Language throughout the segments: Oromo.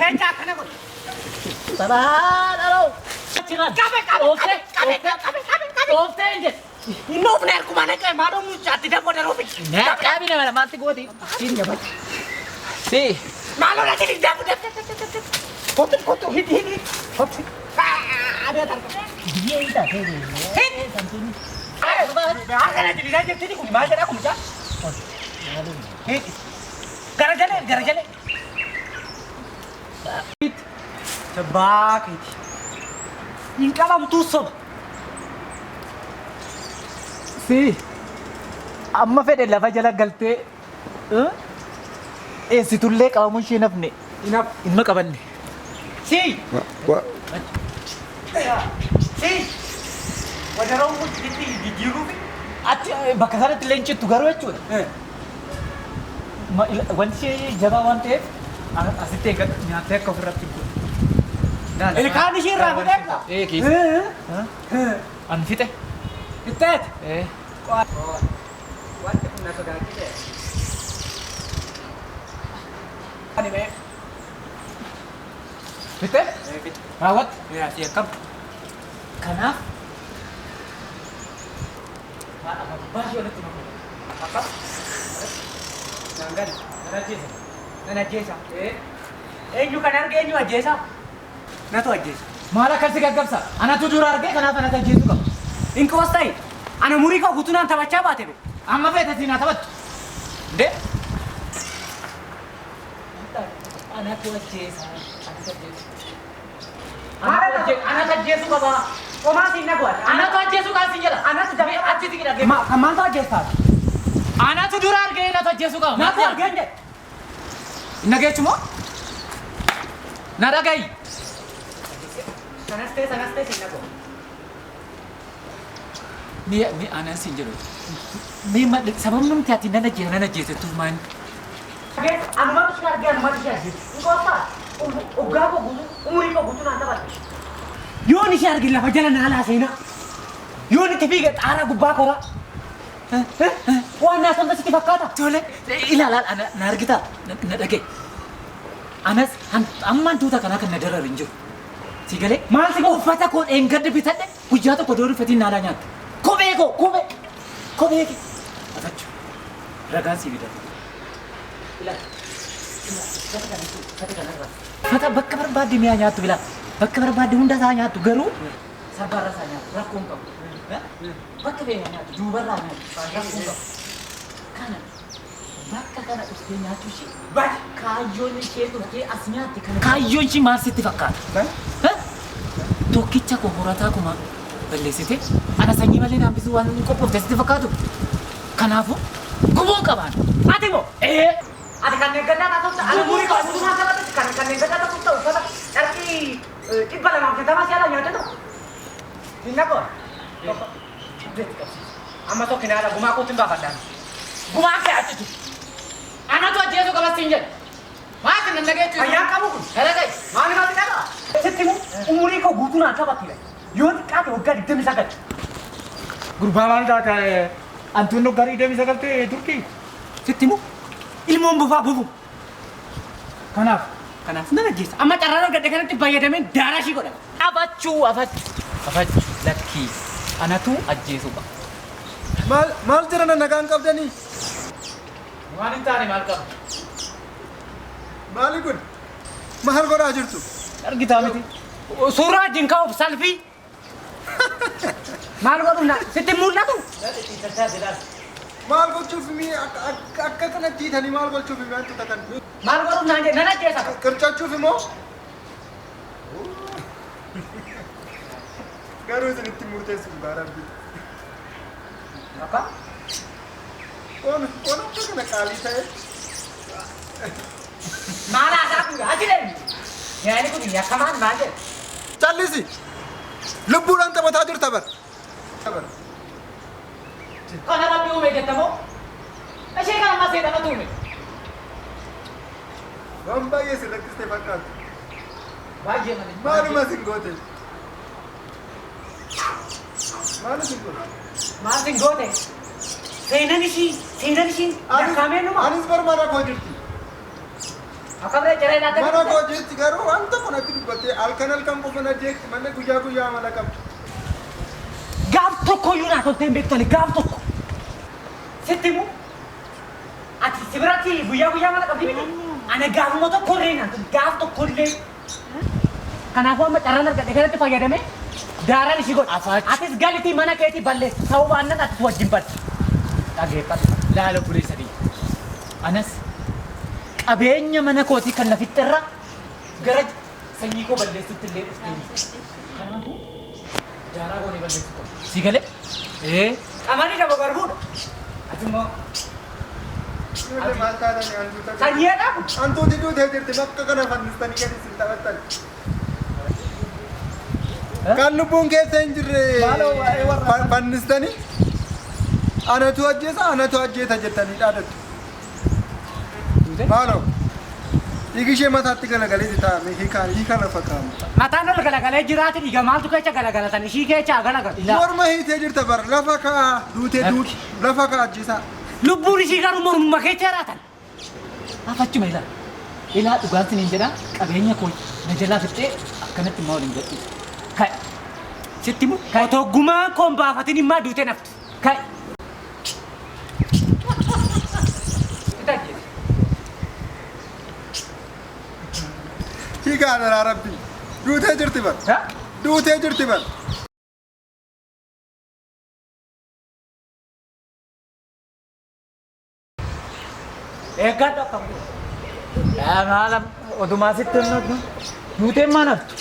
Leenca akkana godhe. Babaadhaloo. Qabe qabe Ooftee qabe qabe qabe qabe. ooftee hin jedhe. Inni oofne harkuma naqee maaloo mucaatti dafoo daruu fidi. Qabi nama lamaatti gooti. Siin jabatti. Si. Maaloo natti dafuu dafuu dafuu. Kottu kottu hidhi hidhi. Kottu. Adda tarka. Biyyee hin taate. Hidhi. Akkana jedhi jettini kun maal jedhaa kun mucaa? Hidhi. Gara jalee gara jalee. Baakeeti. Hin qabamtuu soba. Si. Amma fedhe lafa jala galtee eessitullee qabamuun ishee nafne. Ilma qabanne. Si. Si. Wadaroon kun itti jijjiiruufi. Achi bakka kanatti illee hin cittu garuu jechuudha. Wanti ishee jabaa waan ta'eef asitti eeggadhu nyaattee akka ofirratti hin godhu. Ilkaan ishee irraa fixeetta? Ee keessa. An fixe. Fixeet. Ee. Wanti kun na sodaachise. Ani mee. Fixe? Raawwatte? Asii akkam. Kanaaf haadha abbaa ishee walitti makuu. Akkam. Naan gadi. Nan ajjeesa. Nan ajjeesa. Ee. Eenyu kan arge eenyu ajjeesa? Natu ajjeesa. Maal akkasi gaggabsa? Anatu dura argee kanaaf anatu ajjeesuu qaba. Hin qoostai. Ana murii koo guutuu naan taphachaa baate be. Amma feete siin haa taphattu. Ndee? Anatu ajjeesa. Anatu ajjeesa. Anatu ajjeesuu qaba. Homaa siin nagu ati. Anatu ajjeesuu qaba siin jedha. Anatu Mee achi siqi dhagee. Kan maaltu ajjeestaa? Anatu dura argee anatu ajjeesuu qaba. Natu argee hin jedhe. Hin dhageechu moo? Na dhagayi. Sanas ta'e sanas ta'e siin nagu. Mee mee anan siin jedhu. Mee sababni nuti ati nan ajjeesa nan ajjeesettuuf maal? Anumatu ishee argee anumatu ishee ajjeesa. Hin qoostaa? Oggaa koo guutuu umurii koo guutuu naan taphatte. Yoon ishee arge lafa jala naa laa seenaa. Yoon itti fiige xaaraa gubbaa koraa. Waan naa sonta sitti fakkaata? Tole ilaalaa ana na argitaa na dhaga'i. Anas ammaan tuuta kanaa kan na dararu hin jiru. Si galee? Maal si godhu? Uffata koo dheengadda bitadhe guyyaa tokko doon uffatiin naalaa nyaatte. Kophee koo kophee kophee kee. Afachu ragaan si bitadhe. Ilaali. Uffata kana uffata kanarraa. Uffata bakka barbaadde mi'a nyaattu bilaa. Bakka barbaadde hunda isaa nyaattu garuu sarbaarra isaa nyaattu rakkoo hin qabu. Bakka fe'e nyaattu duubarraa nyaattu rakkoo hin qabu. Kana bakka kana dhuftee nyaachuu ishee kaayyoon ishee dhuftee as nyaatte kana kaayyoon ishee maal sitti fakkaata? Tokkicha koo horataa kuma balleessite ana sanyii malee naambisuu waan hin qophoofte sitti fakkaatu. Kanaafuu gubuun qabaan. Ati moo? Ee. Ati kanneen gaddaa taatota ana umurii koo guutuu naan taphatte kan kanneen gaddaa taatota uffata carqii 250 si ala nyaate tokko. Hin nagu. Amma tokko naala gumaa kootti hin baafadhaan. Gumaan kee achitu. Anatu ajjeesuu qabas siin jedhe. Maati nan dhageechu. Fayyaan qabu kun. Gara ga'i. Maal maal qaba? Sitti himu umurii koo guutuu naan taphatte. Yoo xiqqaate waggaa 29. Gurbaa maal taate antuun waggaa 29 ta'e turkii. Sitti himu ilmoon bufaa bufu. Kanaaf Kanaaf nan ajjeesa. Amma carraan argadhe kanatti fayyadameen daaraa ishii godha. Afachuu afachuu afachuu lakkii anatu ajjeesuu qaba. Maal maal jedhana nagaan qabdanii? Waan hin taane maal qaba? Maali kun? Maal godhaa jirtu? Argitaa miti. Suuraa wajjin ka'uuf salfii. Maal godhu na sitti hin mul'atu? Maal gochuuf mi akka akka kanatti hiitanii maal gochuuf mi wantoota kan? Maal godhu naan jedhe nan ajjeesa. Qircachuuf immoo? Garuu isinitti murteessu dhugaa rabbi. Akka Foon foon akka kana qaalii ta'e. Maal haasaa kun achi deemi. Nyaanni kun yakkamaan maal jedhe? Callisi! Lubbuudhaan taphataa jirta bar. Kana rabbi uume jetta moo? Ishee kana ammaa seexanatu uume. Waan baay'ee si rakkiste fakkaatu. Baay'ee malee. Maaluma sin goote? Maal sin goote? Maal sin goote? Seenan ishii seenan ishii lakkaa'amee numa. Anis bar mana koo jirti. Akkam ree caree laata? Mana koo jirti garuu waan tokko natti dubbattee halkan halkan qofa na jeeqti malee guyyaa guyyaa amala qabdi. Gaaf tokko iyyuu naa toltee hin beektu ani gaaf tokko. Sitti himu ati si biratti guyyaa guyyaa mala qabdi miti. Ana gaafuma tokko illee naa tolti gaaf tokko illee. Kanaafuu amma carraan argadhe kanatti fayyadamee daaraan ishii godha. Afaachi. Atis galitii mana keetii balleessa. Ta'uu baannaan atis wajjin baddi. Dhageeffadhu. Laala obboleessa kiyya. Anas qabeenya mana kootii kan na fixxerra gara sanyii koo balleessutti illee dhuftee miti. Kanaafuu daaraa goonee balleessuu qabna. Sii galee? Ee. Qamadii dabo garbuudha. Ati immoo Ijoollee maal taatanii hantuuta? Sanyii dhaabu. Hantuuti duutee jirti bakka kana fannistanii gadi isin taphattan. Kan lubbuun keessa hin jirre Maaloo waa'ee warra- fannistanii anatu ajjeesa anatu ajjeesa jettanii dhaadattu. duute? Maaloo dhiigi ishee mataatti galagalee taa'ame hiikaan hiika lafa kaa'ame. Mataan ol galagalee jiraati dhiiga maaltu keessa galagalatan ishii keessa galagalu. Ilaa. Morma hiitee jirta bara lafa kaa'a duutee duuti lafa kaa'a ajjeesaa. Lubbuun ishii garuu mormuma keessa jiraatan. Afachuma ilaa. Ilaa dhugaan siniin jedhaa qabeenya koo na jalaa fixxee akkanatti immoo waliin gadhiisu. Ka'i. Sitti himu otoo gumaan koon baafatin immaa duutee naftu. Ka'i. Sitti ajjeese. Hiikaan alaa rabbi duutee jirti bara duutee jirti bara. Eeggadhu akkam godhu. Maala odumaa sitti hin duuteen maa naftu?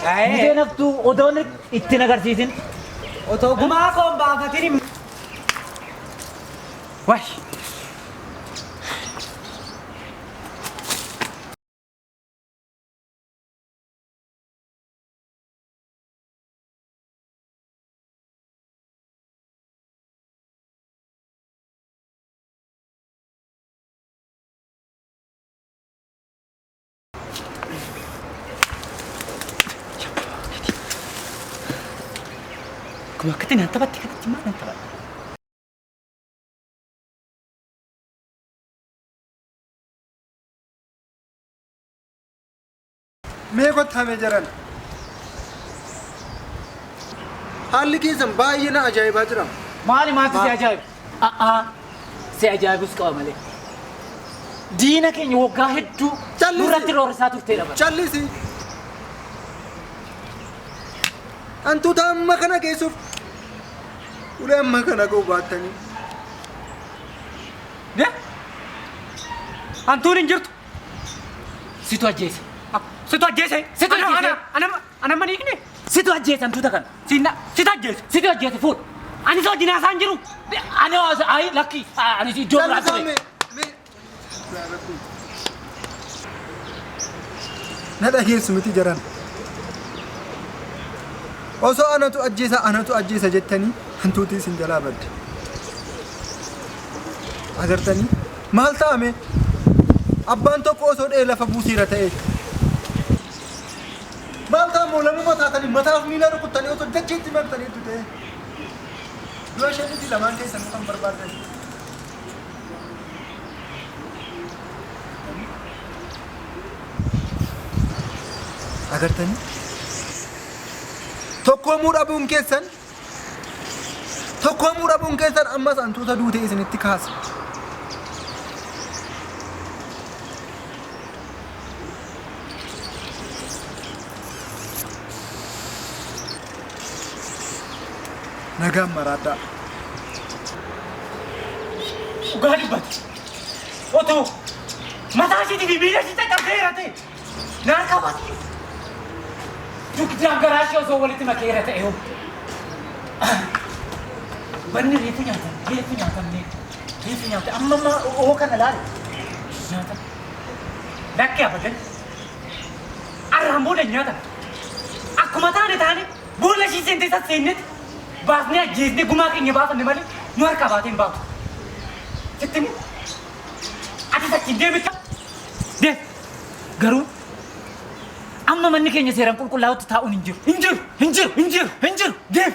Duutee naftu odoon ittiin agarsiisin. Otoo gumaa koon baafatin immaa. Waay. Akkuma akkatti naan taphatte kanatti maal naan taphadha? Mee kottame jiran. Haalli keessan baay'ee na ajaa'ibaa jira. Maali maaltu si ajaa'ibu? A'aa si ajaa'ibus qaba malee. Diina keenya waggaa hedduu Callisi. nurratti roorrisaa turteedha bara. Callisi. Hantuuta amma kana geessuuf ulee amma kana ga'u baattanii. Ne? Hantuun hin jirtu. Situ ajjeese. Situ ajjeese. Situ ajjeese. Ana mana hiikne. Situ ajjeese hantuuta kana. Sinna situ ajjeese. Situ ajjeese fuudhu. Ani isa wajjin haasaan jiru. Ani ayi lakki ani iddoo biraa Callisaa ture. mee mee. Yaa Rabbi. Na dhageessu miti jaran. Osoo anatu ajjeesa anatu ajjeesa jettanii hantuuti isin jalaa badde. Agartanii maal ta'ame abbaan tokko osoo dhee lafa buuseera ta'e. Maal ta'amu lamuma taatanii mataaf miila rukuttanii osoo dacheetti martaniitu ta'e. Du'a ishee miti lamaan keessan kan barbaadan. Agartanii? Tokkoomuu dhabuun keessan tokkoomuu dhabuun keessan ammas hantuuta duutee isinitti kaasa. Nagaan maraadhaa. Dhugaa dubbate. Otoo mataa ishiitii fi miila ishii caccabseera ta'e naan qabate. Dugdaan garaa ishee osoo walitti makeera ta'e hoo. Banni reefu nyaatan reefu nyaatamne reefu nyaate amma amma oo kana laale nyaatan. Lakkee abadan. Arraan booda hin nyaatan. Akkuma taane taane boolla ishii seentee sasseennetti baasnee ajjeesnee gumaa keenya baafanne malee nu harkaa baatee hin baatu. Sitti himu. Atis achiin deemita. Deem garuu amma manni keenya seeraan qulqullaa'utti taa'uun hin jiru. Hin jiru. Hin jiru. Hin jiru. Hin jiru. Deem.